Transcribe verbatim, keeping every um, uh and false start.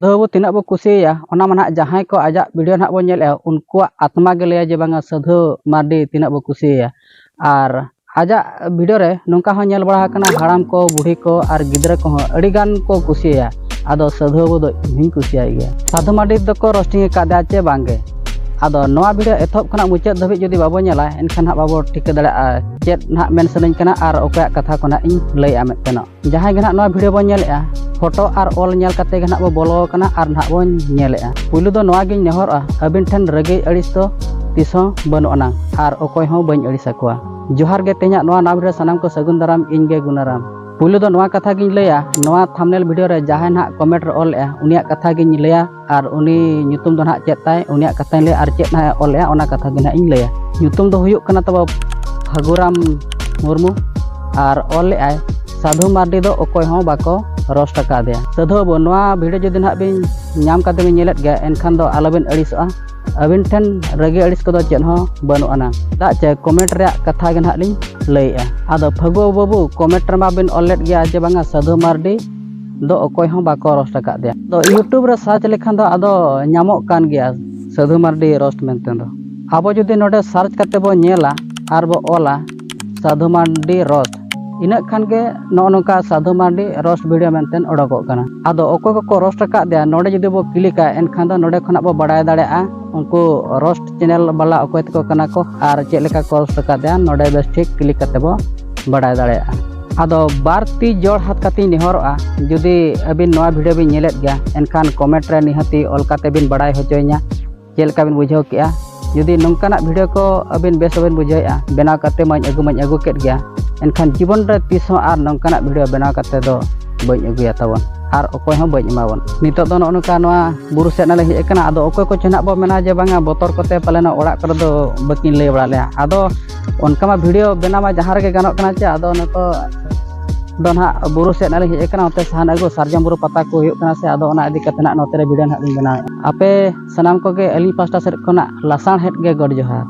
ᱥᱟᱹᱫᱷᱩ ᱵᱟᱹᱵᱩ ᱛᱤᱱᱟᱹᱜ ᱵᱚ ᱠᱩᱥᱤᱭᱟᱭᱟ, ᱚᱱᱟ ᱢᱟ ᱱᱟᱦᱟᱜ ᱡᱟᱦᱟᱸᱭ ᱠᱚ ᱟᱡᱟᱜ ᱵᱷᱤᱰᱤᱭᱳ ᱱᱟᱦᱟᱜ ᱵᱚ ᱧᱮᱞᱮᱫᱼᱟ, ᱩᱱᱠᱩᱣᱟᱜ ᱟᱛᱢᱟ ᱜᱮ ᱞᱟᱹᱭᱟ ᱡᱮ ᱵᱟᱝᱟ ᱥᱟᱹᱫᱷᱩ ᱢᱟᱨᱰᱤ ᱛᱤᱱᱟᱹᱜ ᱵᱚ ᱠᱩᱥᱤᱭᱟᱭᱟ᱾ ᱟᱨ ᱟᱡᱟᱜ ᱵᱷᱤᱰᱤᱭᱳ ᱨᱮ ᱱᱚᱝᱠᱟ ᱦᱚᱸ ᱧᱮᱞ ᱵᱟᱲᱟ ᱟᱠᱟᱱᱟ, ᱦᱟᱲᱟᱢ ᱠᱚ, ᱵᱩᱲᱦᱤ ᱠᱚ ᱟᱨ ᱜᱤᱫᱽᱨᱟᱹ ᱠᱚᱦᱚᱸ ᱟᱹᱰᱤ ᱜᱟᱱ ᱠᱚ ᱠᱩᱥᱤᱭᱟᱭᱟ᱾ ᱟᱫᱚ ᱥᱟᱹᱫᱷᱩ ᱵᱟᱹᱵᱩ ᱫᱚ ᱤᱧ ᱦᱚᱸᱧ ᱠᱩᱥᱤᱭᱟᱭ ᱜᱮᱭᱟ᱾ ᱥᱟᱹᱫᱷᱩ ᱢᱟᱨᱰᱤ ᱫᱚᱠᱚ ᱨᱳᱥᱴᱤᱝ ᱟᱠᱟᱫᱮᱭᱟ ᱪᱮ ᱵᱟᱝᱜᱮ? ᱟᱫᱚ ᱱᱚᱣᱟ ᱵᱷᱤᱰᱤᱭᱳ ᱮᱛᱚᱦᱚᱵ ᱠᱷᱚᱱᱟᱜ ᱢᱩᱪᱟᱹᱫ ᱫᱷᱟᱹᱵᱤᱡ ᱡᱩᱫᱤ ᱵᱟᱵᱚ ᱧᱮᱞᱟ, ᱮᱱᱠᱷᱟᱱ ᱦᱟᱸᱜ ᱵᱟᱵᱚ ᱴᱷᱤᱠᱟᱹ ᱫᱟᱲᱮᱭᱟᱜᱼᱟ ᱪᱮᱫ ᱱᱟᱦᱟᱜ ᱢᱮᱱ ᱥᱟᱱᱟᱧ ᱠᱟᱱᱟ ᱟᱨ ᱚᱠᱚᱭᱟᱜ ᱠᱟᱛᱷᱟ ᱠᱚ ᱱᱟᱦᱟᱜ ᱤᱧ ᱞᱟᱹᱭᱮᱫᱼᱟ ᱢᱮᱱᱛᱮ ᱱᱚᱜ᱾ ᱡᱟᱦᱟᱸᱭ ᱜᱮ ᱱᱟᱦᱟᱜ ᱱᱚᱣᱟ ᱵᱷᱤᱰᱤᱭᱳ ᱵᱚᱱ ᱧᱮᱞᱮᱫᱼᱟ, ᱯᱷᱳᱴᱳ ᱟᱨ ᱚᱞ ᱧᱮᱞ ᱠᱟᱛᱮ ᱜᱮ ᱱᱟᱦᱟᱜ ᱵᱚ ᱵᱚᱞᱚ ᱟᱠᱟᱱᱟ ᱟᱨ ᱱᱟᱦᱟᱜ ᱵᱚᱱ ᱧᱮᱞᱮᱫᱼᱟ᱾ ᱯᱩᱭᱞᱩ ᱫᱚ ᱱᱚᱣᱟ ᱜᱤᱧ ᱱᱮᱦᱚᱨᱚᱜᱼᱟ, ᱟᱹᱵᱤᱱ ᱴᱷᱮᱱ ᱨᱟᱹᱜᱤ ᱟᱹᱲᱤᱥ ᱫᱚ ᱛᱤᱥ ᱦᱚᱸ ᱵᱟᱹᱱᱩᱜ ᱟᱱᱟᱝ ᱟᱨ ᱚᱠᱚᱭ ᱦᱚᱸ ᱵᱟᱹᱧ ᱟᱹᱲᱤᱥ ᱟᱠᱚᱣᱟ᱾ ᱡᱚᱦᱟᱨ ᱜᱮ ᱛᱮᱦᱮᱧᱟᱜ ᱱᱚᱣᱟ ᱱᱟᱣᱟ ᱵᱷᱤᱰᱤᱭᱳ ᱥᱟᱱᱟᱢ ᱠᱚ ᱥᱟᱹᱜᱩᱱ ᱫᱟᱨᱟᱢ, ᱤᱧ ᱜᱮ ᱜᱩᱱᱟᱨᱟᱢ᱾ ᱯᱩᱭᱞᱩ ᱫᱚ ᱱᱚᱣᱟ ᱠᱟᱛᱷᱟ ᱜᱤᱧ ᱞᱟᱹᱭᱟ, ᱱᱚᱣᱟ ᱛᱷᱟᱢᱵᱽᱱᱮᱞ ᱵᱷᱤᱰᱤᱭᱳ ᱨᱮ ᱡᱟᱦᱟᱸᱭ ᱱᱟᱦᱟᱜ ᱠᱚᱢᱮᱱᱴ ᱨᱮ ᱚᱞ ᱞᱮᱜᱼᱟ, ᱩᱱᱤᱭᱟᱜ ᱠᱟᱛᱷᱟ ᱜᱤᱧ ᱞᱟᱹᱭᱟ ᱟᱨ ᱩᱱᱤ ᱧᱩᱛᱩᱢ ᱫᱚ ᱱᱟᱦᱟᱜ ᱪᱮᱫ ᱛᱟᱭ, ᱩᱱᱤᱭᱟᱜ ᱠᱟᱛᱷᱟᱧ ᱞᱟᱹᱭᱟ ᱟᱨ ᱪᱮᱫ ᱱᱟᱦᱟᱜ ᱮ ᱚᱞ ᱞᱮᱜᱼᱟ, ᱚᱱᱟ ᱠᱟᱛᱷᱟ ᱜᱮ ᱱᱟᱦᱟᱜ ᱤᱧ ᱞᱟᱹᱭᱟ᱾ ᱧᱩᱛᱩᱢ ᱫᱚ ᱦᱩᱭᱩᱜ ᱠᱟᱱᱟ ᱛᱟᱵᱚ ᱯᱷᱟᱹᱜᱩᱨᱟᱢ ᱢᱩᱨᱢᱩ ᱟᱨ ᱚᱞ ᱞᱮᱜᱼᱟᱭ, ᱥᱟᱹᱫᱷᱩ ᱢᱟᱨᱰᱤ ᱫᱚ ᱚᱠᱚᱭ ᱦᱚᱸ ᱵᱟᱠᱚ ᱨᱳᱥᱴ ᱟᱠᱟᱫᱮᱭᱟ᱾ ᱥᱟᱹᱫᱷᱩ ᱵᱟᱹᱵᱩ, ᱱᱚᱣᱟ ᱵᱷᱤᱰᱤᱭᱳ ᱡᱩᱫᱤ ᱱᱟᱦᱟᱜ ᱵᱤᱱ ᱧᱟᱢ ᱠᱟᱛᱮ ᱵᱤᱱ ᱧᱮᱞᱮᱫ ᱜᱮᱭᱟ, ᱮᱱᱠᱷᱟᱱ ᱫᱚ ᱟᱞᱚᱵᱤᱱ ᱟᱹᱲᱤᱥᱚᱜᱼᱟ᱾ ᱟᱹᱵᱤᱱ ᱴᱷᱮᱱ ᱨᱟᱹᱜᱤ ᱟᱹᱲᱤᱥ ᱠᱚᱫᱚ ᱪᱮᱫ ᱦᱚᱸ ᱵᱟᱹᱱᱩᱜ ᱟᱱᱟ᱾ ᱪᱮᱫᱟᱜ ᱪᱮ ᱠᱚᱢᱮᱱᱴ ᱨᱮᱭᱟᱜ ᱠᱟᱛᱷᱟ ᱜᱮ ᱱᱟᱦᱟᱜ ᱞᱤᱧ ᱞᱟᱹᱭᱮᱜᱼᱟ᱾ ᱟᱫᱚ ᱯᱷᱟᱹᱜᱩ ᱵᱟᱹᱵᱩ, ᱠᱚᱢᱮᱱᱴ ᱨᱮᱢᱟ ᱵᱤᱱ ᱚᱞ ᱞᱮᱫ ᱜᱮᱭᱟ ᱡᱮ ᱵᱟᱝᱟ ᱥᱟᱹᱫᱷᱩ ᱢᱟᱨᱰᱤ ᱫᱚ ᱚᱠᱚᱭ ᱦᱚᱸ ᱵᱟᱠᱚ ᱨᱳᱥᱴ ᱟᱠᱟᱫ ᱫᱮᱭᱟ᱾ ᱟᱫᱚ YouTube ᱨᱮ ᱥᱟᱨᱪ ᱞᱮᱠᱷᱟᱱ ᱫᱚ ᱟᱫᱚ ᱧᱟᱢᱚᱜ ᱠᱟᱱ ᱜᱮᱭᱟ ᱥᱟᱹᱫᱷᱩ ᱢᱟᱨᱰᱤ ᱨᱳᱥᱴ ᱢᱮᱱᱛᱮ ᱫᱚ᱾ ᱟᱵᱚ ᱡᱩᱫᱤ ᱱᱚᱰᱮ ᱥᱟᱨᱪ ᱠᱟᱛᱮ ᱵᱚ ᱧᱮᱞᱟ ᱟᱨ ᱵᱚ ᱚᱞᱟ ᱥᱟᱹᱫᱷᱩ ᱢᱟᱨᱰᱤ ᱨᱳᱥᱴ, ᱤᱱᱟᱹᱜ ᱠᱷᱟᱱ ᱜᱮ ᱱᱚᱜᱼᱚ ᱱᱚᱝᱠᱟ ᱥᱟᱹᱫᱷᱩ ᱢᱟᱨᱰᱤ ᱨᱳᱥᱴ ᱵᱷᱤᱰᱤᱭᱳ ᱢᱮᱱᱛᱮ ᱚᱰᱚᱠᱚᱜ ᱠᱟᱱᱟ᱾ ᱟᱫᱚ ᱚᱠᱚᱭ ᱠᱚᱠᱚ ᱨᱳᱥᱴ ᱟᱠᱟᱫ ᱫᱮᱭᱟ, ᱱᱚᱰᱮ ᱡᱩᱫᱤ ᱵᱚ ᱠᱞᱤᱠᱟ, ᱮᱱᱠᱷᱟᱱ ᱫᱚ ᱱᱚᱰᱮ ᱠᱷᱚᱱᱟᱜ ᱵᱚ ᱵᱟᱰᱟᱭ ᱫᱟᱲᱮᱭᱟᱜᱼᱟ ᱩᱱᱠᱩ ᱨᱳᱥᱴ ᱪᱮᱱᱮᱞ ᱵᱟᱞᱟ ᱚᱠᱚᱭ ᱛᱟᱠᱚ ᱠᱟᱱᱟ ᱠᱚ ᱟᱨ ᱪᱮᱫ ᱞᱮᱠᱟ ᱠᱚ ᱨᱳᱥᱴ ᱟᱠᱟᱫ ᱫᱮᱭᱟ, ᱱᱚᱰᱮ ᱵᱮᱥ ᱴᱷᱤᱠ ᱠᱞᱤᱠ ᱠᱟᱛᱮ ᱵᱚ ᱵᱟᱰᱟᱭ ᱫᱟᱲᱮᱭᱟᱜᱼᱟ᱾ ᱟᱫᱚ ᱵᱟᱨ ᱛᱤ ᱡᱳᱲ ᱦᱟᱛ ᱠᱟᱛᱮᱧ ᱱᱮᱦᱚᱨᱚᱜᱼᱟ, ᱡᱩᱫᱤ ᱟᱹᱵᱤᱱ ᱱᱚᱣᱟ ᱵᱷᱤᱰᱤᱭᱳ ᱵᱤᱱ ᱧᱮᱞᱮᱫ ᱜᱮᱭᱟ, ᱮᱱᱠᱷᱟᱱ ᱠᱚᱢᱮᱱᱴ ᱨᱮ ᱱᱤᱦᱟᱹᱛᱤ ᱚᱞ ᱠᱟᱛᱮ ᱵᱤᱱ ᱵᱟᱰᱟᱭ ᱦᱚᱪᱚᱧᱟ ᱪᱮᱫ ᱞᱮᱠᱟ ᱵᱤᱱ ᱵᱩᱡᱷᱟᱹᱣ ᱠᱮᱜᱼᱟ᱾ ᱡᱩᱫᱤ ᱱᱚᱝᱠᱟᱱᱟᱜ ᱵᱷᱤᱰᱤᱭᱳ ᱠᱚ ᱟᱹᱵᱤᱱ ᱵᱮᱥ ᱵᱟᱵᱤᱱ ᱵᱩᱡᱷᱟᱹᱣᱮᱫᱼᱟ, ᱵᱮᱱᱟᱣ ᱠᱟᱛᱮ ᱢᱟᱧ ᱟᱹᱜᱩ ᱢᱟᱧ ᱟᱹᱜᱩ ᱠᱮᱫ ᱜᱮᱭᱟ, ᱮᱱᱠᱷᱟᱱ ᱡᱤᱵᱚᱱ ᱨᱮ ᱛᱤᱥ ᱦᱚᱸ ᱟᱨ ᱱᱚᱝᱠᱟᱱᱟᱜ ᱵᱷᱤᱰᱤᱭᱳ ᱵᱮᱱᱟᱣ ᱠᱟᱛᱮ ᱫᱚ ᱵᱟᱹᱧ ᱟᱹᱜᱩᱭᱟ ᱛᱟᱵᱚᱱ, ᱟᱨ ᱚᱠᱚᱭ ᱦᱚᱸ ᱵᱟᱹᱧ ᱮᱢᱟᱵᱚᱱ᱾ ᱱᱤᱛᱚᱜ ᱫᱚ ᱱᱚᱜᱼᱚ ᱱᱚᱝᱠᱟ ᱱᱚᱣᱟ ᱵᱩᱨᱩ ᱥᱮᱫ ᱱᱟᱞᱮ ᱦᱮᱡ ᱟᱠᱟᱱᱟ᱾ ᱟᱫᱚ ᱚᱠᱚᱭ ᱠᱚᱪᱚ ᱱᱟᱜ ᱵᱚ ᱢᱮᱱᱟ ᱡᱮ ᱵᱟᱝᱟ ᱵᱚᱛᱚᱨ ᱠᱚᱛᱮ ᱯᱟᱞᱮᱱ ᱚᱲᱟᱜ ᱠᱚᱨᱮ ᱫᱚ ᱵᱟᱹᱠᱤᱱ ᱞᱟᱹᱭ ᱵᱟᱲᱟ ᱞᱮᱭᱟ᱾ ᱟᱫᱚ ᱚᱱᱠᱟ ᱢᱟ ᱵᱷᱤᱰᱤᱭᱳ ᱵᱮᱱᱟᱣ ᱢᱟ ᱡᱟᱦᱟᱸ ᱨᱮᱜᱮ ᱜᱟᱱᱚᱜ ᱠᱟᱱᱟ ᱪᱮ, ᱟᱫᱚ ᱱᱤᱛᱚᱜ ᱫᱚ ᱱᱟᱦᱟᱜ ᱵᱩᱨᱩ ᱥᱮᱫ ᱱᱟᱞᱤᱧ ᱦᱮᱡ ᱟᱠᱟᱱᱟ, ᱚᱱᱛᱮ ᱥᱟᱦᱟᱱ ᱟᱹᱜᱩ, ᱥᱟᱨᱡᱚᱢ ᱵᱩᱨᱩ ᱯᱟᱛᱟ ᱠᱚ ᱦᱩᱭᱩᱜ ᱠᱟᱱᱟ ᱥᱮ, ᱟᱫᱚ ᱚᱱᱟ ᱤᱫᱤ ᱠᱟᱛᱮ ᱱᱟᱦᱟᱜ ᱱᱚᱛᱮ ᱨᱮ ᱵᱷᱤᱰᱤᱭᱳ ᱱᱟᱦᱟᱜ ᱞᱤᱧ ᱵᱮᱱᱟᱣᱮᱫᱼᱟ᱾ ᱟᱯᱮ ᱥᱟᱱᱟᱢ ᱠᱚᱜᱮ ᱟᱹᱞᱤᱧ ᱯᱟᱥᱴᱟ ᱥᱮᱫ ᱠᱷᱚᱱᱟᱜ ᱞᱟᱥᱟᱲᱦᱮᱫ ᱜᱮ ᱜᱚᱰ ᱡᱚᱦᱟᱨ᱾